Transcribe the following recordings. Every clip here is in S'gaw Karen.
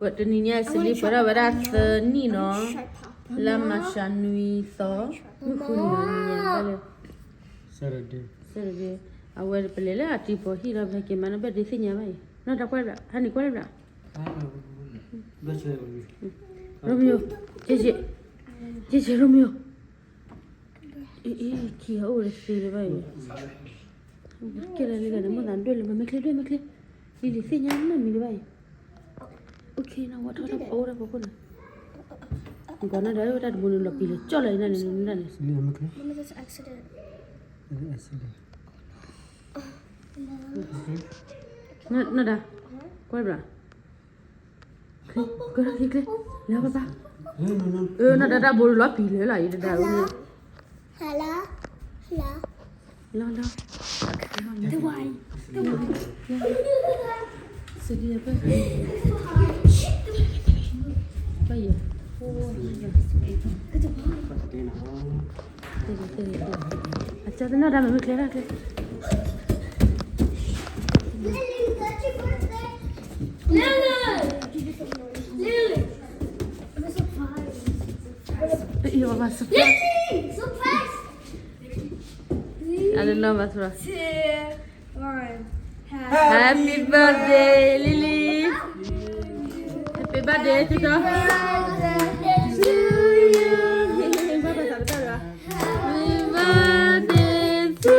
တနံၤညါ Celine ပှဲၤထီၣ်ဝဲဒၣ်သၢနံၣ်နီၤ, လါမၢ်ၡးနွံသီ, မုၢ်ဃုနံၤနီၤ, နံၤညါလၢ Saturday, Saturday, အဝဲပလဲၤလၢအတံၤပီၤဟံၣ်ဒီး ပဟဲက့ၤမၤနီၣ် birthday သ့ၣ်ညါဘၣ်အံၤ, နီၢ်တၢ်ကွၢ်ဘၣ်, ဟဲနုာ်ကွၢ်လၢဘၣ်, Romeo, က့က့, က့က့ Romeo, အ့ အ့ ခံဂၤအိၣ်ဝဲတသ့လၢၤဘၣ်အံၤ, ကဲလၢလံလၢန့ၣ် မိၢ်သးဒွဲၣ်လၢ မ့ၢ်ချ့ဒွဲၣ် မ့ၢ်ချ့, လံလံသ့ၣ်ညါနီတမံၤလၢၤဘၣ်အံၤ, OK နီၢ်ဝဲထီၣ်တၢ်ဖီအိၣ်တၢ်ဖီခိၣ်န့ၣ်, နကွၢ်နီၢ်ဒီးတၢ်တဘိန့ၣ် လီၤပံာ်လၢကၠီၣ်လၢအံၤန့ၣ်န့ၣ်, နီၢ်ဒါ, ကွၢ်ဘၣ် ချ့, ကၢၢ်ချ့ချ့, လၢပၢ်ပၢ်, အၢ နီၢ်ဒါတၢ်ဘိလီၤပံာ်လၢလီၤ အံၤတဒါအံၤ, လီၤလီၤ, စဒံပၢ်, ပၢ်ယၤ, အကၢ်သ့ၣ်နီၢ်ဒါ မ့ၢ်မ့ၢ်ချ့ဒၣ်ချ့ Lily, Lily, Lily, I'm a surprise. Surprise. You're my surprise. Lily, surprise. Three, I don't know, Masura. Two, one. Happy birthday, Lily. Happy birthday to you. Happy birthday to you. Happy birthday to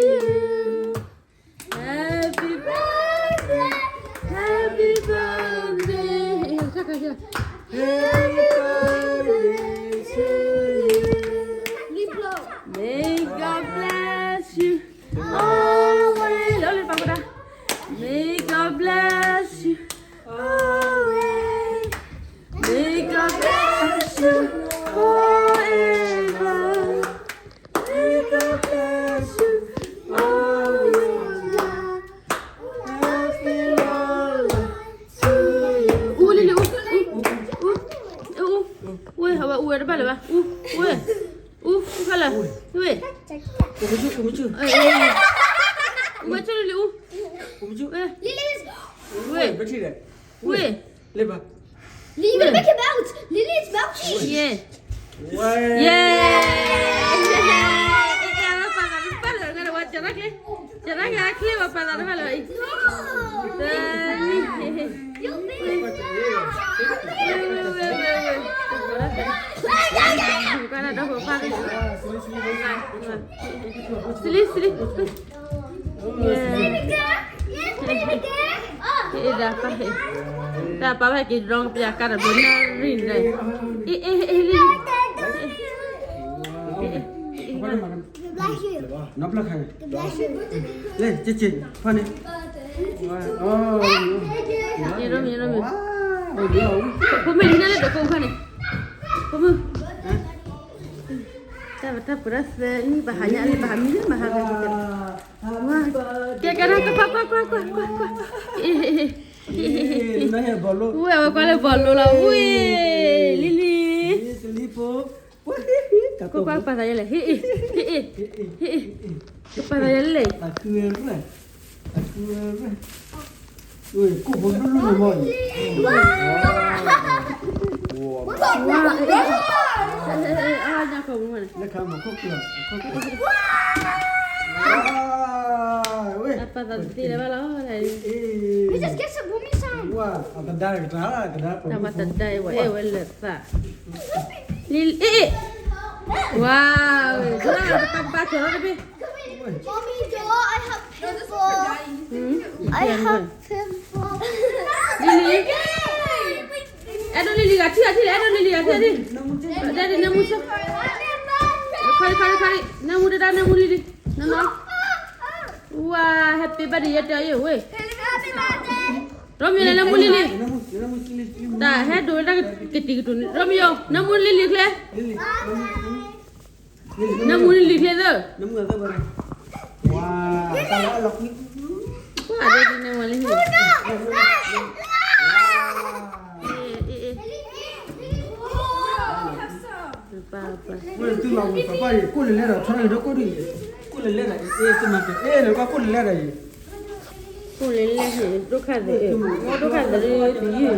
you. Happy birthday, happy birthday, happy birthday to you. May God bless you always. May God bless you always. May God bless you forever. May God bless you always. Happy long life to you. အူလံလံ အူ, အူ, အူ, အူ, ဝဲ အဝဲအူဝဲတဘၣ်လၢၤဘၣ်, အူ, ဝဲ, အူ, အူဖဲလဲၣ်, ဝဲ, အူမဆူၣ်, အူမဆူၣ်, အူဝဲဆူၣ်လံလံ အူ, အူမဆူၣ်, ဝဲ, ဝဲ, ဝဲ, လံဘၣ် Lily, make it bounce. Lily, it's bouncing. Yeah. Yeah. အဝဲပာ်သးတဘၣ်လၢၤ ဝဲကနၣ်ချ့, ကနၣ်ချ့ ဝဲပာ်သးတဘၣ်လၢၤအံၤ, တနံၣ်, ဝဲ, ဝဲ, ဝဲ, ဝဲ, ကနၣ်ဒီးဖိခွါ, Celine, Celine, တၢ်ပာ်ဝဲ, တၢ်ပာ်ဝဲက့ၤဒီကပျၢ်ကါတဘိနၣ်ရံၣ်န့ၣ်, အ့ အ့ အ့ လံ, လံ, က့က့, ဖါန့ၣ်, ယရမံ ယရမံ, ဖိမုၣ်လံန့ၣ်လၢဒိးကိးဖါန့ၣ်, ဖိမုၣ်, တၢ်ပတၢ်ပှဲၤဒၣ်သၢနံၣ် ပဟးညါလၢပဟးမံလၢမဟါဂၤ, ကဲကဲဒၣ် ကွၢ် ကွၢ် ကွၢ် ကွၢ် ကွၢ် ကွၢ်, ဝဲအဝဲကွၢ်လၢဘီလိလီၤ, ဝဲ, လံလံ, ကွၢ် ကွၢ် ပာ်သးယဲလဲၣ်, ဟ့ၣ်အ့ၣ်, ဟ့ၣ်အ့ၣ်, ဟ့ၣ်အ့ၣ်, ဟ့ၣ်အ့ၣ်, ပာ်သးယဲလဲၣ်, ဝဲ, ဝဲ, ဝဲ, ဝဲ, ဝဲ, အပာ်သးတသ့လၢၤဘၣ်လီၤ, ဝဲ, တၢ်မၤတဒါအံၤ ဝဲအဲၣ်ဝဲလၢာ်သး, လံ, အ့ၣ်အ့ၣ်, ဝဲ, တပာ်တပာ်ကၢၤလီၤတဘ့ၣ်, Mommy, do I have pimple? I have pimple. လံလံ, အဲၣ်ဒိးလံလံဂၤထံၣ်ဂၤထံၣ်လံ, အဲၣ်ဒိးလံလံဂၤထံၣ်ဂၤထံၣ်, ဒဲဒၣ်နၢမူဆိ, ခီလံခီလံခီလံ, နၢမူတဒါ နၢမူလံလံ, နီၢ်နီၢ်, ဝဲ, happy birthday ယတဲအီၤယဲဝဲ, ရိမ့ၤလဲၤနၢမူလံလံ, တၢ်ဟဲဒိးဝဲဒၣ်ကတံၤကတိၤန့ၣ် ရိမ့ၤယိၤ နၢမူလံလံချ့ နၢမူလံလံချ့သၢ, ပှၤဒ်နၢမူလံ, အ့ၣ်အ့ၣ်, ပၢ်ပၢ်, ကိၣ်လဲၤလဲၤဒီး ထီၣ်ဒီးကိၣ်ဒံး, ကိၣ်လဲၤလဲၤဒီး အ့ၣ် တမၤတၢ် အ့ၣ် နကွၢ်ကိၣ်လဲၤလဲၤဒီးယံၤ, ကိၣ်လဲၤလဲၤဟ့ၣ် ဒိၣ်ခါသး, ဒိၣ်ခါသးဒ်တယုၢ်န့ၣ်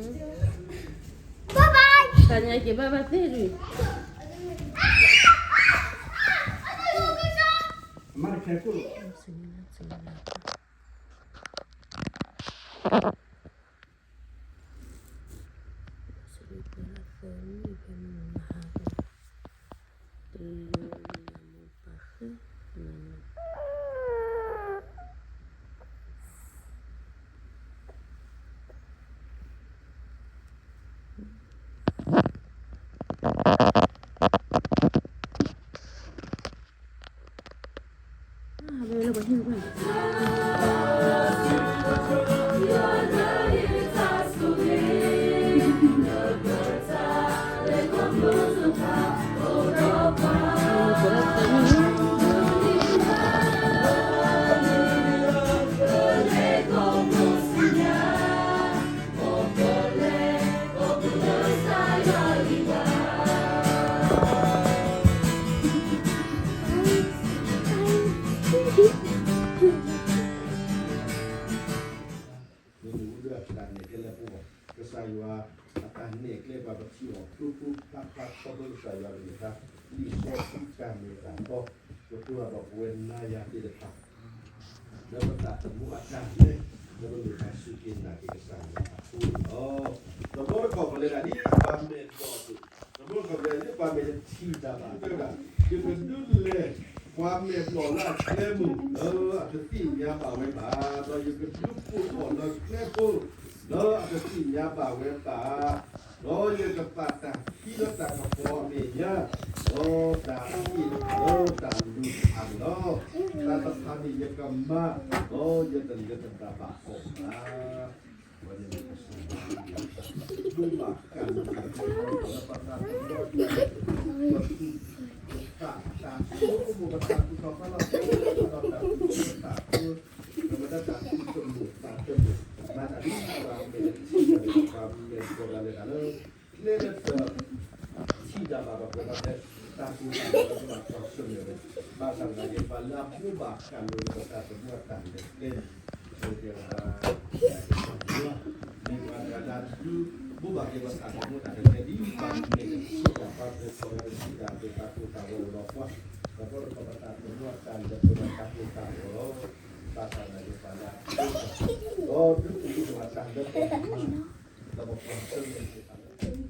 Bye bye. တၢ်ညါက့ၤ bye bye သ့ၣ်ဒုး. အမါတခဲခိၣ်လီၤ. မ့ၢ်မ့ၣ်အူဒၢအတၢ်နဲၣ်ကျဲလၢပဂီၢ်, ကစၢ်ယွၤအတၢ်နဲၣ်ကျဲပှၤ ပထံၣ်အီၤဖျိဖျိဖျါဖျါ ခီဖျိကစၢ်ယွၤကလုၢ်ကထါ လံာ်စီဆှံတၢ်မ့ၢ်တၢ်တီ ကတိၤတၢ်ဒီးပဝဲနၤယၤသ့ၣ်တဖၣ် လၢပသးသမူအတၢ်လဲၤ လၢပမ့ၢ်ပှၤစူၢ်က့ၤနာ်က့ၤကစၢ်ယွၤ လီၤ. တဘျီတခီၣ်ပလဲၤဒၣ်ဒ်ပှၤမဲာ်ဘျီၣ်အသိး, တဘျီတခီၣ်ပလဲၤဒၣ်ဒ်ပှၤမဲာ်တထံၣ်တၢ်ဘၣ် တဲဝဲဒၣ်, ယကဒုးလဲၤပှၤမဲာ်ဘျီၣ်လၢအကျဲပူၤ လၢအတသ့ၣ်ညါဘၣ်ဝဲဘၣ်, ဒီးယကဒုးကိးအီၤလၢကျဲဖိ လၢအတသ့ၣ်ညါဘၣ်ဝဲဘၣ်, ဒီးယကပာ်တၢ်ခံလၢတၢ်ကပီၤအမဲာ်ညါ, ဒီးတၢ်အ့ၣ်လၢတၢ်လူၤတဖၣ်န့ၣ်လီၤ. တၢ်တဖၣ်န့ၣ်ယကမၤ, ဒီးယတလဲၤတဘၣ်ဘၣ်အီၤဘၣ်. ပှၤန့ၣ် ဘိးဘၣ်ကၢ်လၢပသးသမူ, ပသူၣ်ပသးတၢ်ဆိကမိၣ် ပသးသူၣ်ထီၣ်ဖးလီၤ ဒီးတၢ်သူၣ်ပသးဖိ, ပမ့ၢ်တၢ်သူၣ်တမုာ်သးတမုာ်, မၤတၢ်ဒ်ပှၤမဲာ်တထံၣ်တၢ်န့ၣ် ပှၤမဲာ်ဘျီၣ်ဒၣ်လဲာ်တၢ်လၢ ကျဲလၢတ ထံၣ်တၢ်ဘၣ်ဘၣ်ပှဲၤဒီး တၢ်ကိၢ်တၢ်ဂီၤလၢပဘၣ်ကွၢ်ဆၢၣ်မဲာ်ဝဲ, ဘၣ်ဆၣ်သနာ်က့ ပှၤလၢအဘိးဘၣ်ဃးလၢပသးသမူအတၢ်လဲၤကျဲန့ၣ်, အဝဲတဲဝဲဒၣ် မ့ၢ်ပှၤတဂၤလၢအဒုးဘိးဘၣ်က့ၤပသးသမူအတၢ်လဲၤကျဲ ဒ်ပှၤမဲာ်တထံၣ်တၢ် ပှၤမဲာ်ဘျီၣ်ဒၣ်လဲာ်တၢ် တၢ်ကိၢ်တၢ်ဂီၤအိၣ်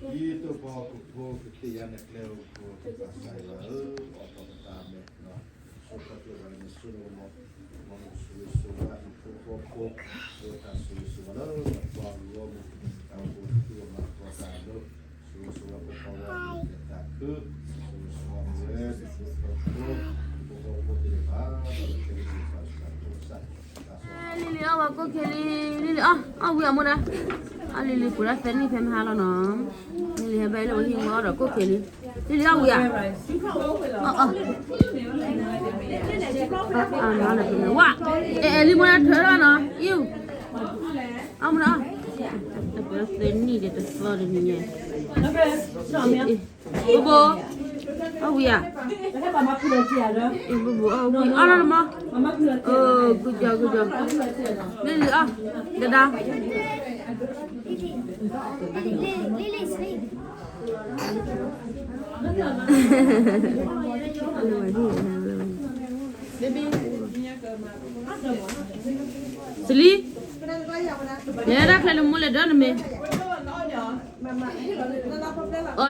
ဒီးပှၤ, ဒီးပှၤတခီပသးသမူအတၢ်လဲၤကျဲတၢ်ကိၢ်တၢ်ဂီၤလီၤပှၤ, ဘၣ်ဆၣ်သနာ်က့ ပှၤလၢအဘိးဘၣ် ဒီးဒုးပူၤဒိၣ်ပှၤတၢ်လၢပှၤ ဒီးပကွၢ်ဆၢၣ်မဲာ်သ့ၣ်တဖၣ်လၢ ဒ်သိးပကက့ၤယၤန့ၣ်ကျဲအိၣ် ပကစၢ်ယွၤဧၢ, အိးထီၣ်ပသးမဲာ်, ဆိကမိၣ်ပှၤန့ၣ် ဆိကမိၣ် မ်နဆိၣ်ဂ့ၤဆိၣ်ဝါ ဟံၣ်ဖိဃီဖိ, ဒီးတၢ်ဆိၣ်ဂ့ၤဆိၣ်ဝါလၢပှၤဂီၢ်မုၢ် တၢ်အိၣ်ဖှိၣ် တၢ်အိၣ်ဖှိၣ် တၢ်မၤကီတၢ်အဒိ ဆိၣ်ဂ့ၤဆိၣ်ဝါပပှၤဂီၢ်မုၢ် တၢ်သးခု, ဆိၣ်ဂ့ၤဆိၣ်ဝါပဝဲ ဟံၣ်ဖိဃီဖိ ဟံၣ်ဖိဃီဖိသ့ၣ်တဖၣ် ဒီးပကဲက့ၤပသးစၢ်ဖိကစၢ် လံလံအီၣ်ဝဲကိၣ်ခ့လံ, လံလံအီၣ်, အီၣ်ဝံၤအမိၢ်ဒၣ်, အီၣ်လံလံပှဲၤဒၣ်သၢနံၣ်ဖဲမဟါလီၤနီၤ, လံလံဟဲဘၣ်အံၤလၢဝဲဟံၣ်ဝဲအီၣ်ဒီးကိၣ်ခ့လံ, လံလံအီၣ်ဝံၤဧါ, အီၣ်အီၣ်, ဝါ, အဲအဲလံမိၢ်ဒၣ်ထၢထီၣ်နီၤ, အံၤ, အီၣ်မ့ၢ်နီၤ, သၢနံၣ်ဒီးတသီတနံၤညါ, ဘိဘိ, အီၣ်ဝံၤဧါ, ဘိဘိအီၣ်ဝံၤ အီၣ်လီၤတမီၤ, ဂုၢ်ကၠီဂုၢ်ကၠီ, လံလံအီၣ်, ဒဒါ စလံ, လဲၤဒၣ်ချဲလၢမိၢ်လဲၤဒၢနမ့ၢ်, အီ